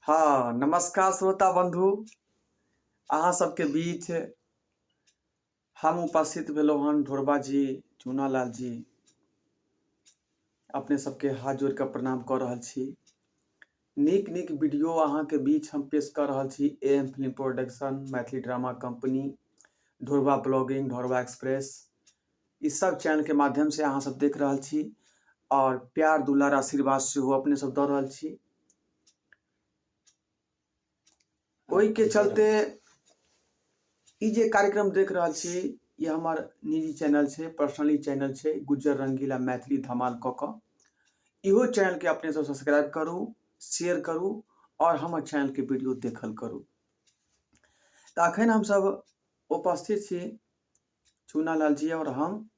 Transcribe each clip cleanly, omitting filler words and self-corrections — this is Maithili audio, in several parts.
हँ, नमस्कार श्रोता बन्धु। अहाँ सबके बीच हम उपस्थित भेलहुँ हन ढोरबा जी, चूनालाल जी। अपने सबके हाथ जोड़ि कऽ प्रणाम कऽ रहल छी। नीक नीक वीडियो अहाँके बीच हम पेश कऽ रहल छी। A M film production, Maithili drama company, Dhorba blogging, Dhorba express, ई सब चैनलके माध्यमसँ अहाँ सब देख रहल छी आओर प्यार दुलार आशीर्वाद सेहो अपने सब दऽ रहल छी। ओहिके चलते ई जे कार्यक्रम देख रहल छी, ई हमर निजी चैनल छै, पर्सनली चैनल छै, गुज्जर रंगीला मैथिली धमाल कऽ कऽ। इहो चैनलके अपने सब सब्सक्राइब करू, शेयर करू आओर हमर चैनलके वीडियो देखल करू। तऽ अखन हमसब उपस्थित छी, चूनालाल जी आओर हम।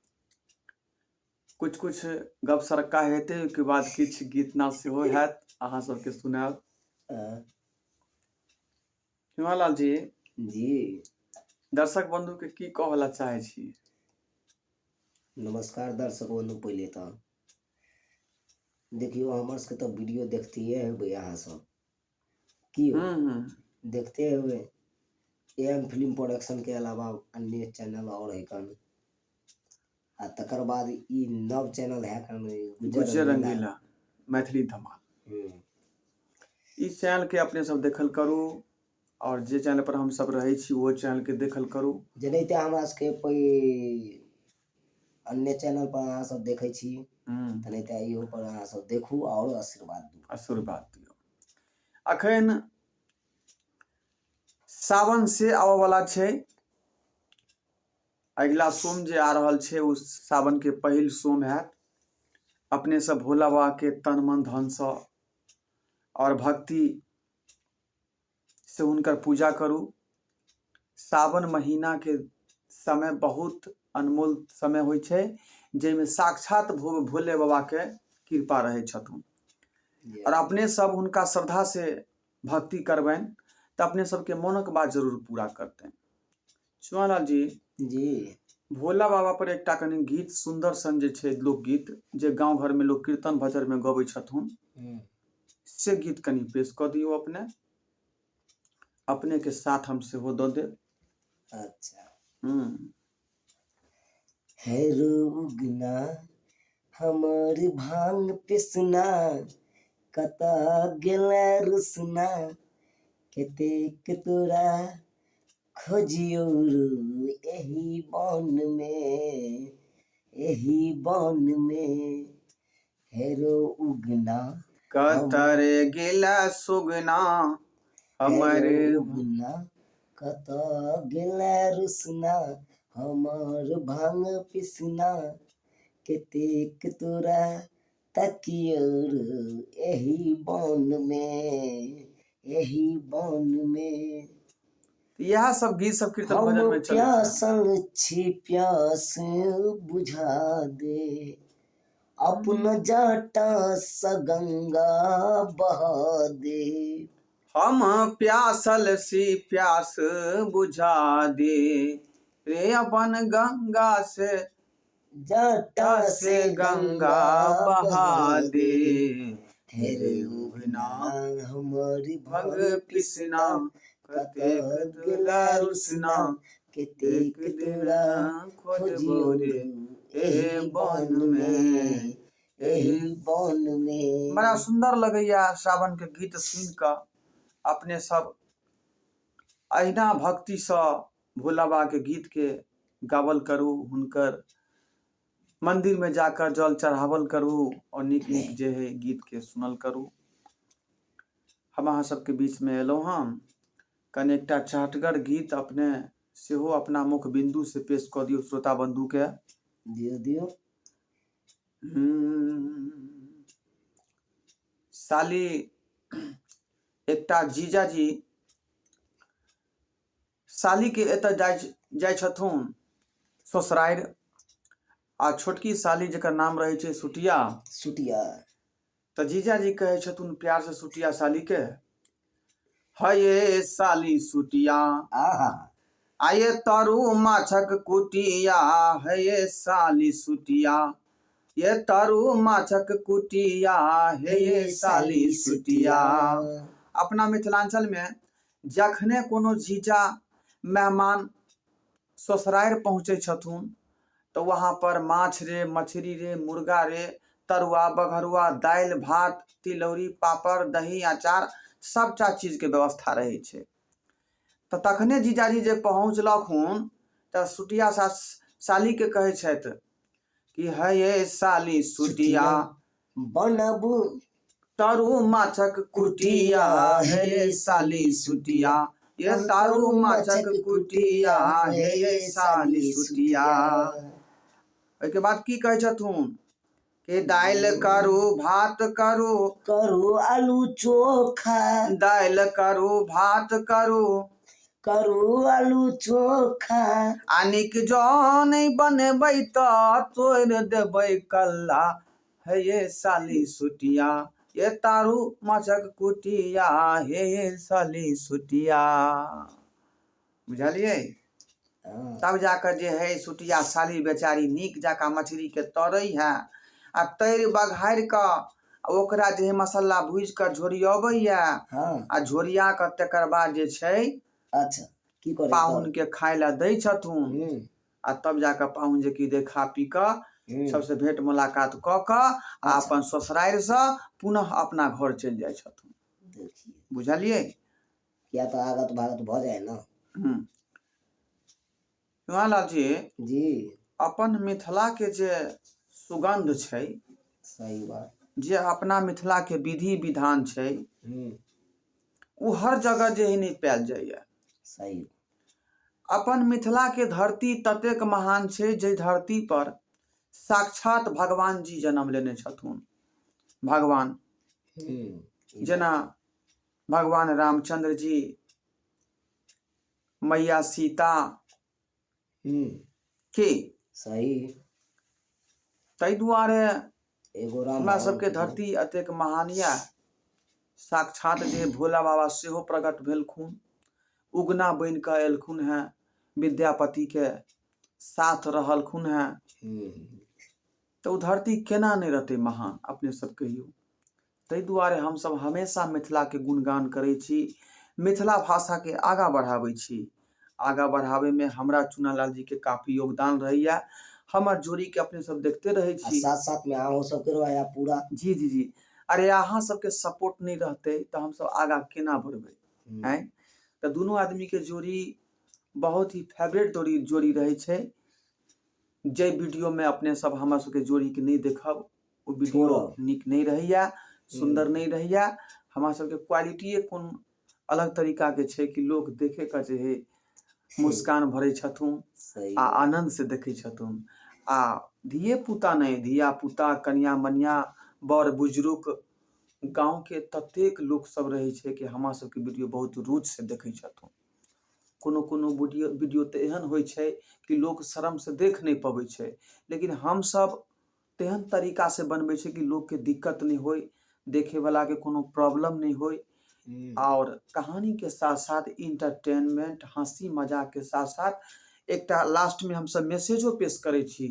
कुछ कुछ गप सरक्का हेतै, ओहिके बाद किछु गीत नाद सेहो हैत, अहाँ सबके सुनायब। चूनालाल जी। जी। दर्शक बंधु के की कहऽ ला चाहै छी? नमस्कार दर्शक बंधु। पहिले तऽ देखियौ, हमर सबके तऽ वीडियो देखतिये हेबै अहाँ सब की यौ? देखते हेबै। ए एम फिल्म प्रोडक्शन के अलावा अन्य चैनल और है कन, आ तकर बाद ई नव चैनल है कन गुज्जर रंगीला मैथिली धमाल। ई चैनल के अपने सब देखल करू और जे चैनल पर हम सब रहै छी ओहो चैनल के देखल करू। जेनाहिते हमरा सबके कोइ अन्य चैनल पर अहाँ सब देखै छी, तेनाहिते इहो पर अहाँ सब देखू और आशीर्वाद दियौ। आशीर्वाद दियौ। अखन सावन से आबऽ वाला छै। अगिला सोम जे आ रहल छै ओ सावन के पहिल सोम हैत। अपने सब भोला बाबा के तन मन धन सँ और भक्ति से हुनकर पूजा करू। सावन महीना के समय बहुत अनमोल समय होइ छै, जाहिमे साक्षात भोले बाबा के कृपा रहै छथुन और अपने सब हुनका श्रद्धा से भक्ति करबनि तऽ अपने सबके मोनक बात जरूर पूरा करतनि। चुआलाल जी। जी। भोला बाबा पर एकटा कनि गीत सुन्दर सन जे छै लोकगीत, जे गाँव घरमे लोक कीर्तन भजनमे गबै छथुन, से गीत कनि पेश कऽ दियौ अपने। अपने के साथ हम सेहो दऽ देब। अच्छा। हे रुगना हमर भांग पिसना, कतऽ गेलै रुसना, कतेक तोरा खोजियौ रू एहि वनमे, एहि वनमे, हे रौ उगना। कतऽ रे गेला सुगना हमर उगना, कतऽ गेला रुसना, हमर भांग पिसना, कतेक तोरा तकियौ रो एहि वनमे, एहि वनमे। इएह सब गीत सब कीर्तन भजन हम में चलै छै। प्यासल छी, प्यास बुझा दे, अपन जटा सँ गंगा बहा दे। हम प्यासल सी, प्यास बुझा दे रे, अपन गंगा से जटा से गंगा बहा दे। हे रे उगना हमर भंग पिसना, कतेक गेला रुसना, रुसना, कतेक दिन तोरा खोजबो खोजियौ रे एहि वन वनमे, में, एहि वनमे। बड़ा सुन्दर लगैया सावन के गीत सुनि कऽ। अपने सब अहिना भक्तिसँ भोला बाबा के गीत के गावल करू, हुनकर मंदिर में जाकर जल चढ़ावल करू और नीक नीक जे है गीत के सुनल करू। हम अहाँ सबके बीच में एलहुँ हँ। कनि एकटा चहटगर गीत अपने सेहो अपना मुख बिन्दु से पेश कऽ दियौ श्रोता बंधु के। दियौ दियौ। साली एकटा जीजाजी साली के एतऽ जाइ छथुन ससुरारि, आ छोटकी साली जकर नाम रहै छै सुटिया। सुटिया। तऽ जीजाजी कहै छथुन प्यार से सुटिया साली के, हये साली सुटिया, आहा, आये तरु माछक कुटिया, हे साली सुटिया, ये तरु माछक कुटिया, हे साली सुटिया, अपना मिथिलांचल में जखने कोनो जीजा मेहमान ससुरारि पहुँचै छथुन तऽ वहाँ पर माछ रे, मछली रे, मुर्गा रे, तरुआ बघरुआ, दालि भात, तिलौरी, पापड़, दही, अचार सबटा चीजके व्यवस्था रहै छै। तऽ तखने जीजाजी जे पहुँचलखुन तऽ सुटिया सालीके कहै छथि कि हे ये साली सुटिया बनबू तारू माछक कुटिया, हे ये साली सुटिया, ये तारू माछक कुटिया, हे ये साली सुटिया। ओहिके बाद की कहै छथुन कि दालि करू भात करू, करू आलू चोखा, दालि करू भात करू, करू आलू चोखा, आ नीक जँ नहि बनेबै तऽ तोड़ि देबै कल्ला, हे ये साली सुटिया, ये तारू माछक कुटिया, हे ये साली सुटिया। बुझलियै? तब जाकऽ जे है सुटिया साली बेचारी नीक जकाँ मछलीके तरै है आ तरि बघारि कऽ ओकरा जे है मसाला भूजि कऽ झोरियबैया आ झोरिया कऽ तकर बाद जे छै अच्छा की करै पाहुन के खाय लए दै छथुन आ तब जाकऽ पाहुन जे कि दे खा पी कऽ सबसे भेंट मुलाकात कऽ कऽ आ अपन ससुरारिसँ पुनः अपना घर चलि जाइ छथुन। बुझलियै? किया तऽ आगत भागत भऽ जाइ ने। लाल जी जी, अपन मिथिला के जे सुगंध छै, सही बात, जे अपना मिथिला के विधि विधान छै, ओ हर जगह जे है नहि पायल जाइए। सही। अपन मिथिला के धरती ततेक महान छै जे धरती पर साक्षात भगवान जी जन्म लेने छथुन। भगवान जेना भगवान रामचंद्र जी, मैया सीता के सही। ताहि दुआरे एगो राम हमरा सबके धरती अतेक महान यऽ। साक्षात जे भोला बाबा सेहो प्रकट भेलखुन, उगना बनि कऽ एलखुन हेँ, विद्यापति के साथ रहलखुन हेँ, तऽ ओ धरती केना नहि रहतै महान, अपने सब कहियौ। ताहि दुआरे हमसब हमेशा मिथिलाके गुणगान करै छी, मिथिला भाषाके आगाँ बढ़ाबै छी। आगाँ बढ़ाबैमे हमरा चुनालाल जी के काफी योगदान रहैया। हमर जोड़ीके अपने सब देखते रहै छी। साथ साथ में अहूँ सबके रहैया पूरा। जी जी जी। अरे अहाँ सबके सपोर्ट नहि रहतै तऽ हमसब आगाँ केना बढ़बै? आँय, तऽ दुनू आदमीके जोड़ी बहुत ही फेवरेट जोड़ी रहै छै। जे वीडियोमे अपने सब हमरा सबके जोड़ीके नहि देखब ओ वीडियो नीक नहि रहैया, सुन्दर नहि रहैया। हमरा सबके क्वालिटीए कोन अलग तरीकाके छै कि लोक देखे के जे है मुस्कान भरै छथुन आ आनंद से देखै छथुन। आ धिये पुता नहि, धिया पुता, कनिया मनिया, बड़ बुजुर्ग, गाँवके ततेक लोक सब रहै छै कि हमरा सबके वीडियो बहुत रुचि से देखै छथुन। कोनो कोनो वीडियो तऽ एहन होइ छै कि लोक शर्म से देख नहि पबै छै, लेकिन हमसब तेहन तरीका से बनबै छै कि लोकके दिक्कत नहि होइ, देखेवलाके कोनो प्रॉब्लम नहि होइ, और कहानी के साथ साथ इंटरटेनमेंट, हंसी मजाक के साथ साथ एकटा लास्ट में हमसब मैसेजो पेश करै छी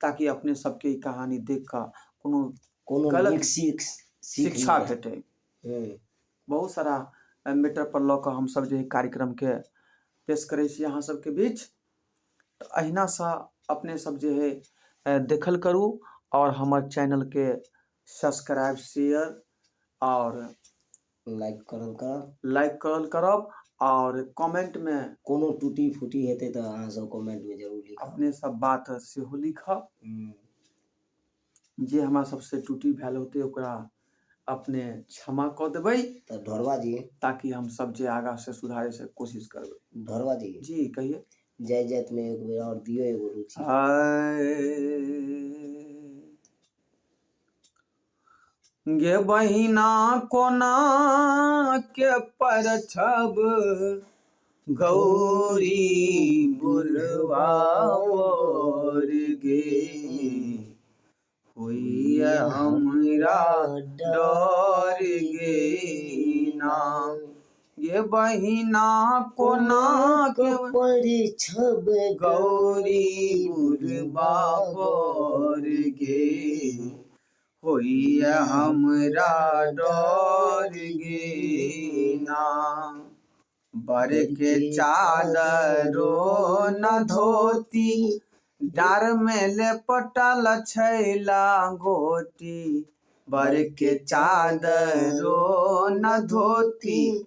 ताकि अपने सबके ई कहानी देख कऽ कोनो कोनो गलत शिक्षा भेटै। बहुत सारा मैटर पर लऽ कऽ हमसब जे कार्यक्रम के पेश करै छी अहाँ सबके बीच। तऽ अहिनासँ अपने सब जे है देखल करू और हमर चैनल के सब्सक्राइब, शेयर और लाइक करल करब, लाइक करल करब और कमेंट में कोनो टूटी फूटी हेतै तऽ अहाँ सब कमेंट में जरूर लिखब, अपने सब बात सेहो लिखब। जे हमरा सबसे टूटी भेल होतै ओकरा अपने क्षमा कऽ देबै तऽ ढोरबा जी, ताकि हम सब जे आगा से सुधारे से कोशिश करबै। ढोरबा जी जी कहिए। जाय जात में एक बेर और दियो एगो रुचि। गे बहिना कोना के परछब गौरी बुढ़वा बर गे, होइए हमरा डर गे ना। गे बहिना कोना के परछब गौरी बुढ़वा बर गे, होइए हमरा डर गे बहिना, बर के चादरो न धोती, डार में लेपटल छै लंगोटी। बर के चादरो न धोती,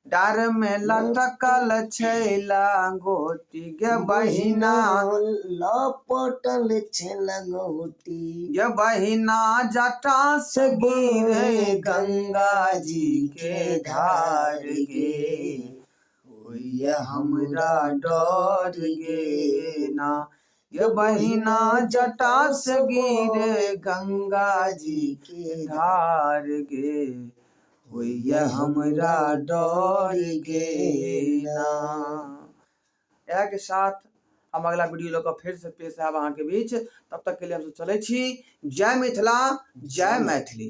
डार में लटकल छै लंगोटी गे बहिना। लपटल छै लंगोटी गे बहिना, जटा से गिरे गंगा जी के धार गे, होइए हमरा डर गे ना। गे बहिना, जटा से गिरे गंगा जी के धार गे, होइए हमरा डर गे ना। इएह के साथ हम अगला वीडियो लऽ कऽ फेरसँ पेश आयब अहाँके बीच। तब तक के लिए हमसब चलै छी। जय मिथिला, जय मैथिली।